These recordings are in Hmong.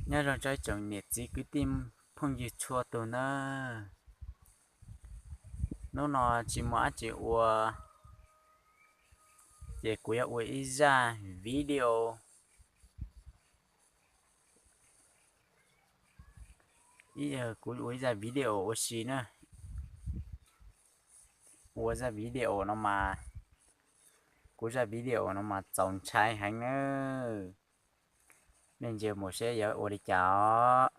Nyob zoo tsoom niam txiv kwv tij phooj ywg txhua tus nawb. Hnub no tsis muaj dab tsi ua, ces kuv yuav ua ib zaj video, kuv ua ib zaj video ua si na. Ua zaj video no mas, kuv zaj video no mas txaus ntshai heev nawb. Nej ntsia mus seb yuav ua li cas os.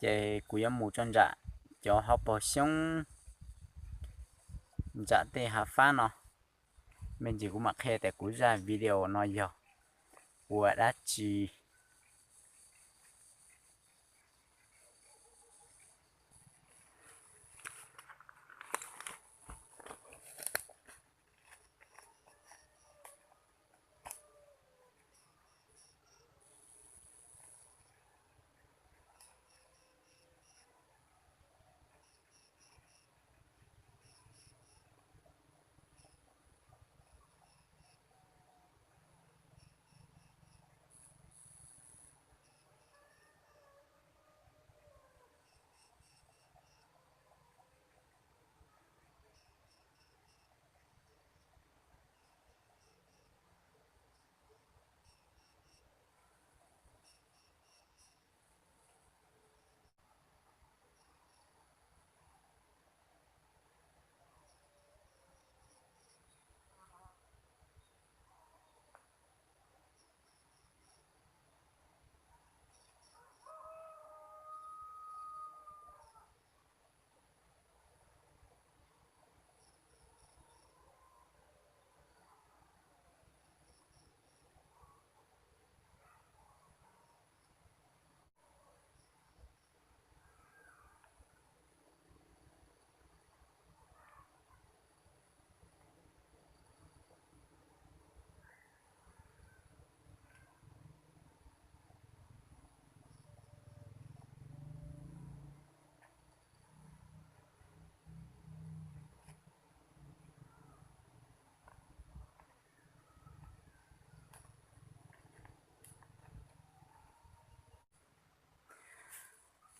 Ces kuv yuav mus tso ntsam cov hauv paus xyoob, ntsam tej hav fab no. Me ntsis kuv mam qhia tias kuv zaj video no yog ua dab tsi.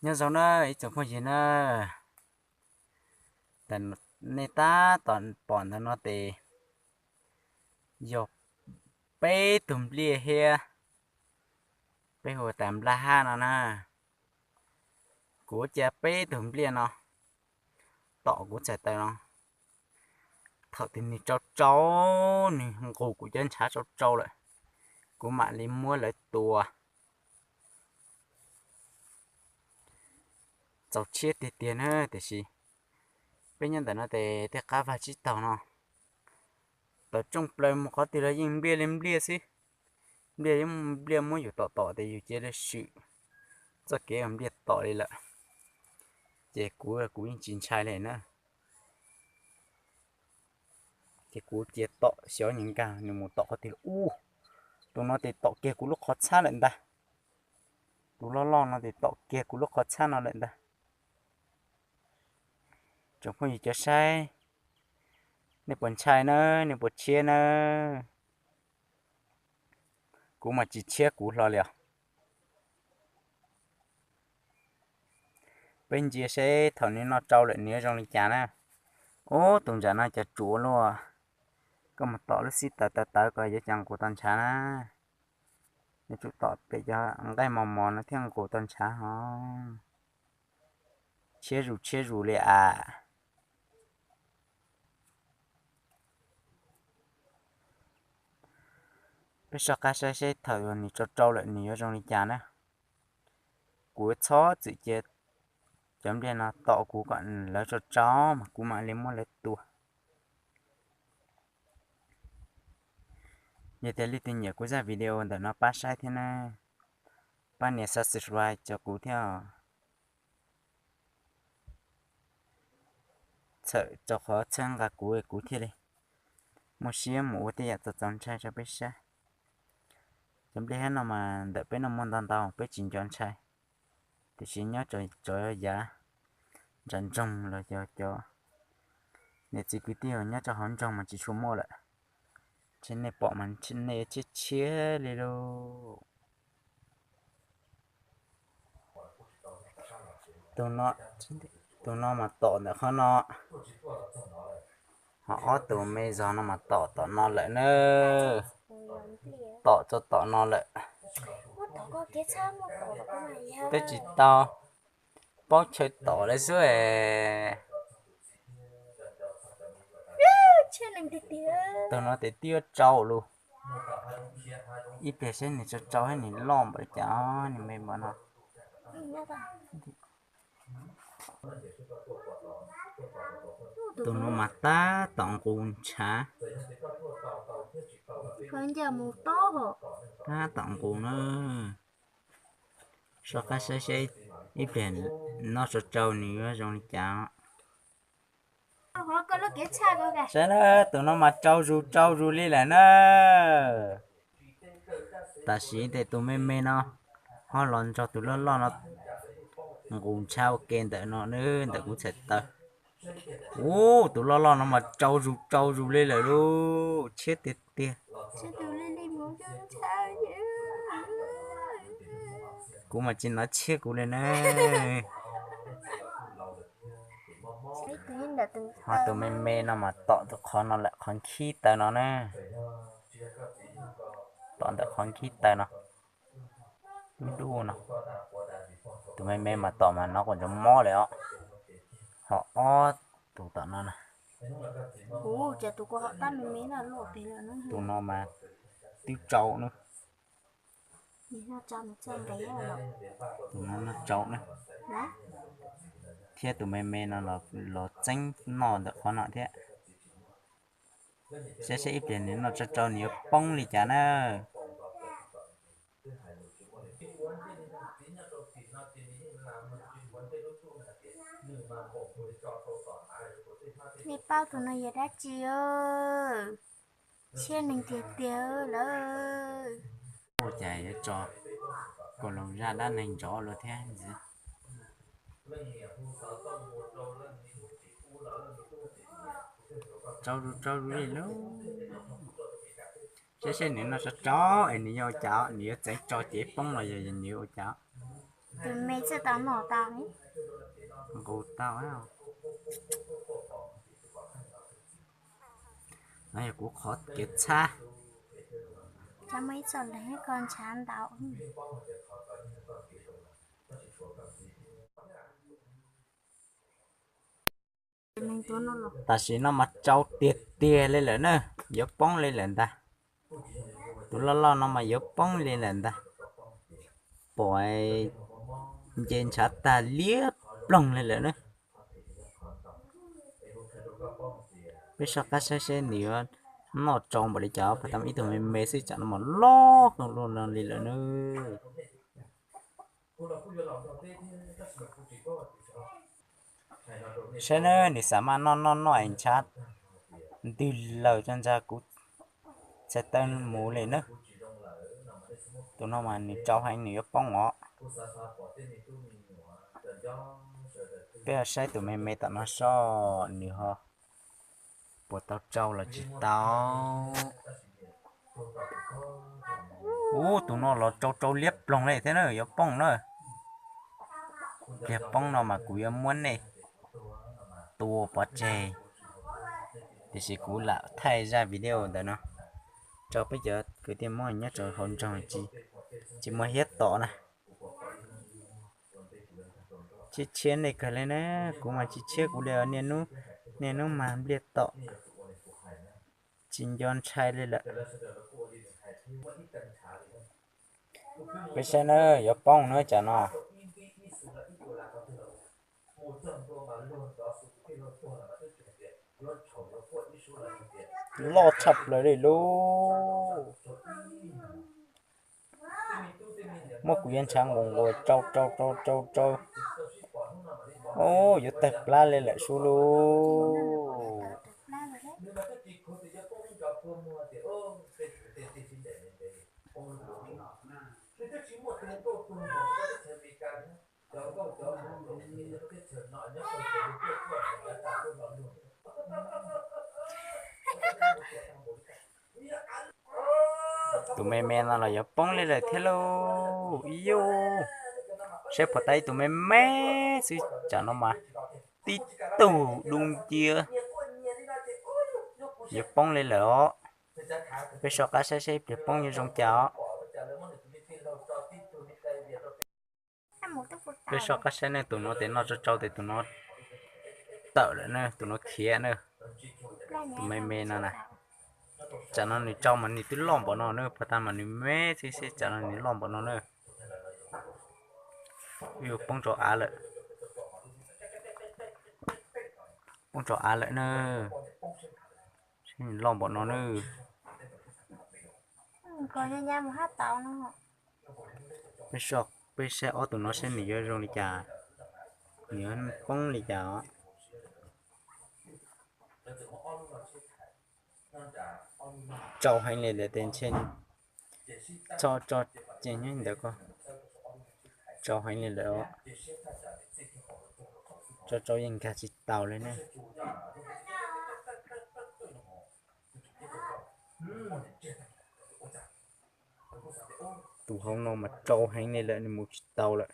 Nyob zoo na ib tsoom phooj ywg na, nej tab tom pom ntawm no ces yog peb tug npliaj thiab, peb hu tas nplaj hab no na. Kuv cia peb tug npliaj no tom kuv txhais taw no. Thaum twg nws tsau tsau, nws nqus kuv cov ntshav tsau tsau lawm, kuv mam li muab lawv tua. Txaus siab tiag tiag na, tiam sis peb nyob ntawm no ces tej qab vag tsib taug no, tawm rooj plaws mus qhov twg los yeej npliaj li npliaj xwb. Npliaj, npliaj muab yus tom tom ces yus cia li swm txoj kev npliaj tom li lawm. Ces kuv, kuv yeej tsis ntshai li na. Ces kuv cia tom xyov nws nkag nws mus tom qhov twg ub. Tus no ces tom kiag kuv lub qhov txhab lawm ntag. Tus loj loj no ces tom kiag kuv lub qhov txhab no lawm ntag. Tsoom phooj ywg cov saib, nej puas ntshai nawb, nej puas tshiab nawb? Kuv mas tsis tshiab kuv hlo li os. Peb ntsia seb thaum nws no tsau lawm nws yuav zoo li cas na. Ub, tus ntsam no cas tsuav luaj. Koj mus tom lub xib taws tawv tawv ko yuav cas nqus tau ntshav na. Yuav tsum tom pem cov nqaij mos mos no thiaj nqus tau ntshav hos. Tshiab zus tshiab zus li as. Peb soj qab saib seb thaum nws tsau tsau lawm nws yuav zoo li cas na. Kuv txhob txwm cia cov npliaj no tom kuv kom lawv tsau tsau mas kuv mam li muab lawv tua. Yog tias leej twg nyiam kuv zaj video ntawm no pab saib thiab na, pab nias subscribe rau kuv thiab. Txhawm rau qhov txhawb nqa kuv, kuv thiaj li muaj siab mus ua tej yam txaus txaus ntshai rau peb saib. Cov npliaj hab no mas ntawm peb no muaj ntau ntau, peb tsis nco ntshai, tiam sis nyob rau cov yav nram nroog los yog cov niam txiv kwv tij nyob rau hauv nroog mas tsis tshua muaj lawm. Ces nej pom mas nej tshiab tshiab li lauj. Tus no mas tom ntawm qhov no, ho ob tus me zog no mas tom tom no lawm na. Tom txog tom no lawm. Twb tsis tau paub chaw tom lawm xwb es. Tus no tes tib yuav tsau lus. Ib pliag saib nws tsau tsau thiab nws loj npaum li cas, nws me npaum no. Tus no mas tab tom nqus ntshav. Tab tom nqus na. Soj qab saib seb ib pliag noj tsau tsau nws yuav zoo li cas. Saib na, tus no mas tsau zus tsau zus li lawm na. Tam sim tes tus me me no ho los nrog tus loj loj no nqus ntshav ua ke ntawm no, ntawm kuv txhais taw. Ub, tus loj loj no mas tsau zus tsau zus li lawm lauj, tshiab tiag tiag. Kuv mas tsis hnov tshiab kuv li na. Ho tus me me no mas tom tus qhov no lawm, qhov nkhib taw no na. Tom ntawm qhov nkhib taw no, dub dub no. Tus me me mas tom mas nov quas ntsoov mob lawm os. Ho ob tus tom no na. Tus no mas twb tsau na. Tus no noj tsau na. Thiab tus me me no los txeeb noj ntawm qhov no thiab. Saib seb ib pliag nws noj tsau tsau nws yuav poob li cas na. Nej paub tus no yog dab tsi? Tshiab neeg tiag tiag lawm. Ua cas yuav tso kaus loos zaj dab neeg nrov luag thiab ntxiv. Tsau zus tsau zus li lauj. Saib seb nws noj tsau tsau es nws yuav ua cas, nws yuav txeev tso cev poob los yog nws yuav ua cas. Tus me txawj tau noj tau. Nqus tau. No yog kuv qhov kev txhab. Cov muaj ib txoj leeg ko ntshav ntau. Tam sim no mas tsau tiag tiag li lawm na, yuav poob li lawm ntag. Tus loj loj no mas yuav poob li lawm ntag. Pom nce ntshav tag liab ploog li lawm na. Peb soj qab saib seb nws yuav noj tsau npaum li cas, pab tam ib tug me me xwb tsam no mas loj kawg luaj li lawm na. Saib na, nws xav mas noj noj noj es ntshav ntws laws tso ntag, kuv txhais taw mus li na. Tus no mas nws tsau heev nws yuav poob os. Peb saib tus me me tom no soj nws ho puas tau tsau los tsis tau. Ub, tus no los tsau tsau liab ploog li thiab na, yuav poob na. Pliag poob no mas kuv yuav muab nej tua pov tseg, tiam sis kuv lam thaij zaj video ntawd no rau peb cov kwv tij Hmoob nyob rau hauv nroog tsis muaj hiab tom na. Tshiab tshiab nej kawg li na, kuv mas tsis tshiab kuv li os, niaj hnub mas npliaj tom tsis nco ntshai li lawm. Peb saib na, yuav poob na tsam no. Loj tshaj plaws li lauj. Muab kuv yuav ntshav nqus nqus tsau tsau tsau tsau tsau. Ub, yuav tawg plab li lawm sub lauj. Tus me me no los yuav poob li lawm thiab lauj. Ib yus, saib puas tau ib tus me me xwb, tsam no mas tib tug dub nciab yuav poob li lawm os. Peb soj qab saib saib ib pliag poob yuav zoo cas os. Peb soj qab saib ne, tus no tes noj tsau tsau tes tus no tawm lawm na, tus no khiav na. Tus me me no na, tsam no nws tsau mas nws twb loj npaum no na, puag ta mas nws me xwb, tsam no nws loj npaum no na. Yuav poob rau av lawm, poob rau av lawm na. Loj npaum no na. Peb saib ob tug no saib nws yuav zoo li cas, nws yuav poob li cas os. Tsau heev li lawm tes ntshe tso tso ces nyob ntawd ko. Tsau heev li lawm os. Tsau tsau yeej nkag tsis taus li ne. Tus hauv no mas tsau heev li lawm, nws mus tsis tau lawm.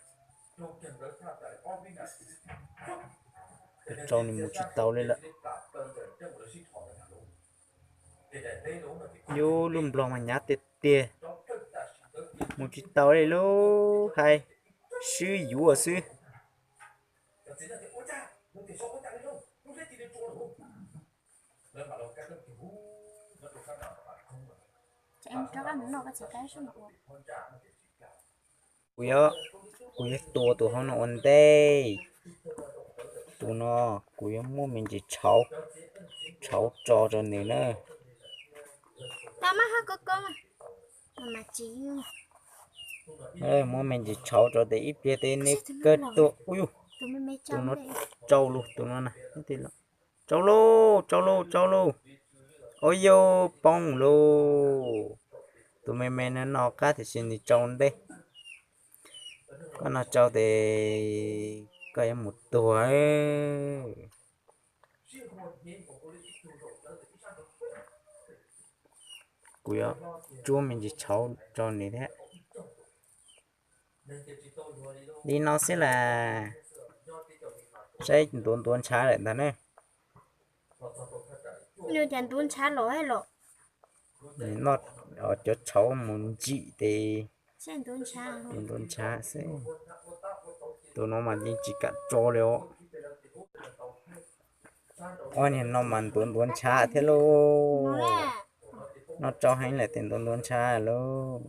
Tsau nws mus tsis tau li lawm. Yus lub nplog mas hnyav tiag tiag, mus tsis tau li lub hais, swb yuav xwb. Kuv yuav, kuv yuav tua tus hauv no ua ntej. Tus no kuv yuav muab me ntsis tshauv, tshauv tso rau nws na. Muab me ntsis tshauv rau tes ib pliag tes nws kawg tuag. Ub yus, tus no tsau lug, tus no na. Tsau lauj, tsau lauj, tsau lauj. Ub yus, poob lauj. Tus me me no noj qab tiam sis nws tsau ntej. Koj noj tsau tes koj yuav mus tuag. Kuv yuav tsuab me ntsis tshauv rau nws thiab. Li no xwb las, saib ntuav ntuav ntshav lawm ntag ne. Nws cas ntuav ntshav los los. Noj cov tshauv mus ntsim tes ntuav ntshav xwb. Tus no mas yeej tsis kam tso li os. Ob niag no mas ntuav ntuav ntshav thiab lauj. Noj tsau heev lawm tes ntuav ntuav ntshav lauj.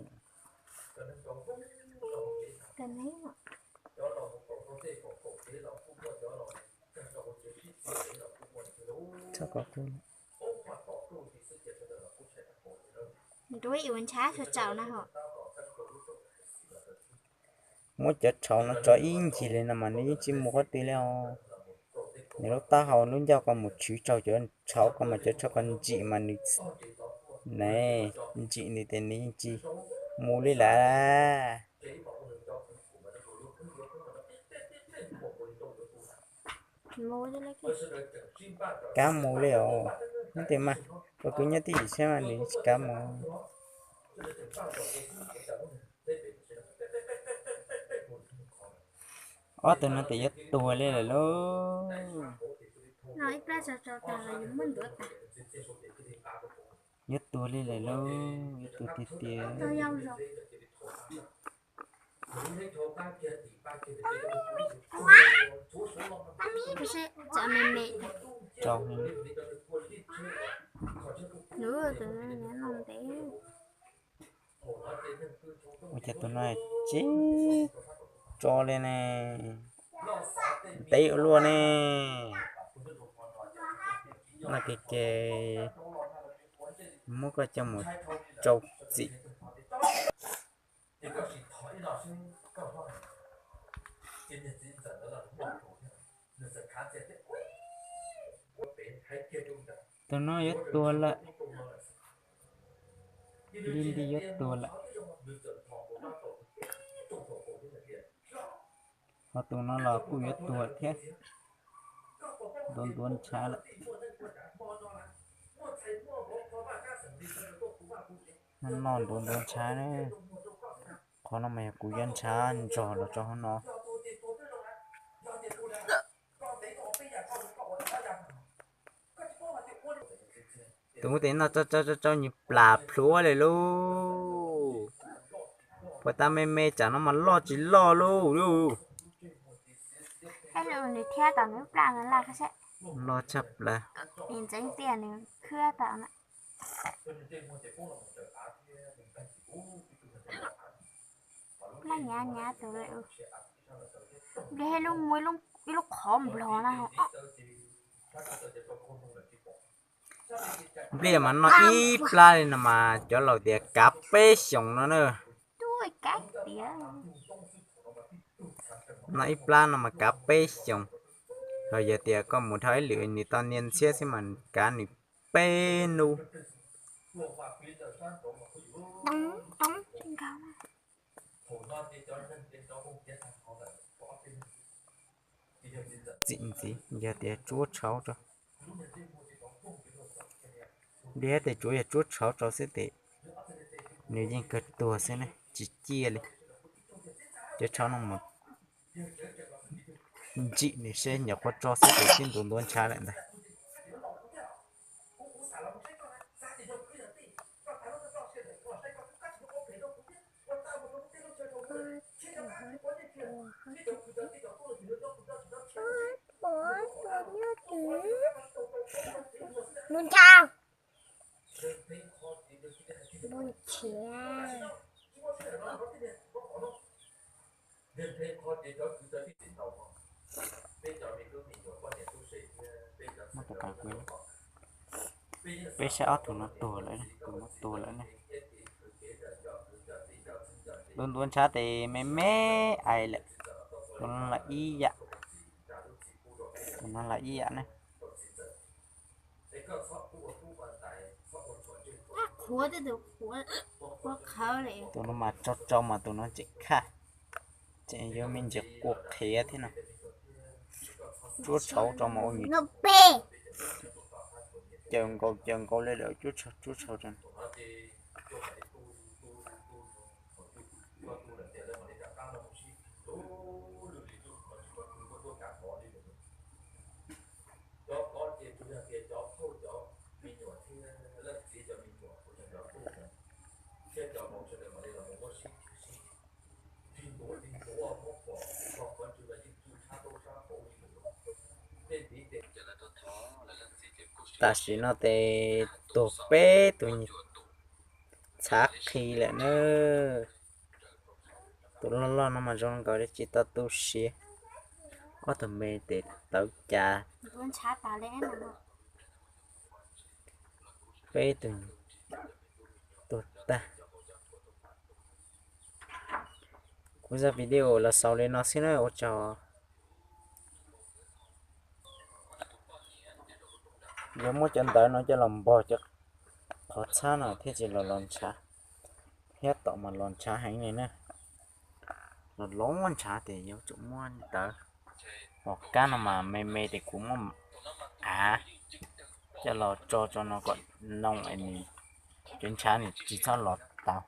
Muab cov tshauv no tso ib ncig li no mas nws yeej tsis mus qhov twg li os. Nws lub taub hau lub ncauj ko mus tshwv rau cov tshauv ko mas cov tshauv ko ntsim mas nws, ne, ntsim nws tes nws yeej tsis mus li lawm. Kav mus li os. Nyob twg mas, ua kwv nyob twj ywm thiab mas nws tsis kav mus. Ob tug no tes yuav tuag li lawm lauj. Yuav tuag li lawm lauj, yuav tuag tiag tiag. Ua cas tus no tsis tso li ne, ntev ua luaj ne. Noj ke ke, muab koj coj mus rau txim. Tus no yuav tuag lawm, li nti yuav tuag lawm. Ho tus no los kuj yuav tuag thiab, ntuav ntuav ntshav lawm. Noj ntuav ntuav ntshav ne. Qhov no mas yog kuv yuav ntshav nrog los rau hauv no. Tus ub tes noj tsau tsau tsau nws plam plhuav li lauj. Puas tas me me tsam no mas loj tsis loj lauj. Loj tshaj plaws. Ib lub qhov nplog na. Nplij mas noj ib plab li no mas cov laus tias kav peb xyoos no na. Noj ib plab no mas kav peb xyoos. Ho yog tias koj mus dhau ib lwm nws tau niaj ntxhiab xwb mas kav nws peb hnub. Txim ntxiv yog tias tsuab tshauv rau, ntiab tes tsuav yog tsuab tshauv rau xwb tes nws yeej kawg tuag xwb ne, tsis ciaj li. Cov tshauv no mus ntsim nws seb nyuam qhuav tso xwb tes twb ntuav ntuav ntshav lawm ntag. Mus nrhiav. Peb saib ob tug no tuag lawm, tus no tuag lawm ne. Ntuav ntuav ntshav tes me me ais lawm. Tus no los ib yam, tus no los ib yam ne. Tus no mas tso tso mas tus no tseem khaj, tseem yuav me ntsis quas qhiav thiab no. Tsuab tshauv rau mas ua nws caws nkaus caws nkaus li lawm, tsuab tshauv rau. Tam sim no tes tuag peb tus, txhav qhi lawm na. Tus loj loj no mas zoo nkaus li tsis tau tu siav. Ob tug me tes tawv cas. Peb tus tuag tag. Kuv zaj video los xaus li no xwb na, ua tsaug. Yuav muab cov ntawv no coj los npog cov qhov txhab no thiaj tsis los los ntshav, thiab tom mas los ntshav heev li na. Los los ntshav ces yuav tsum muab ntawv, hos kab no mas me me ces kuv muab av coj los tso tso no kom noo es nws, cov ntshav nws tsis txhob los tau.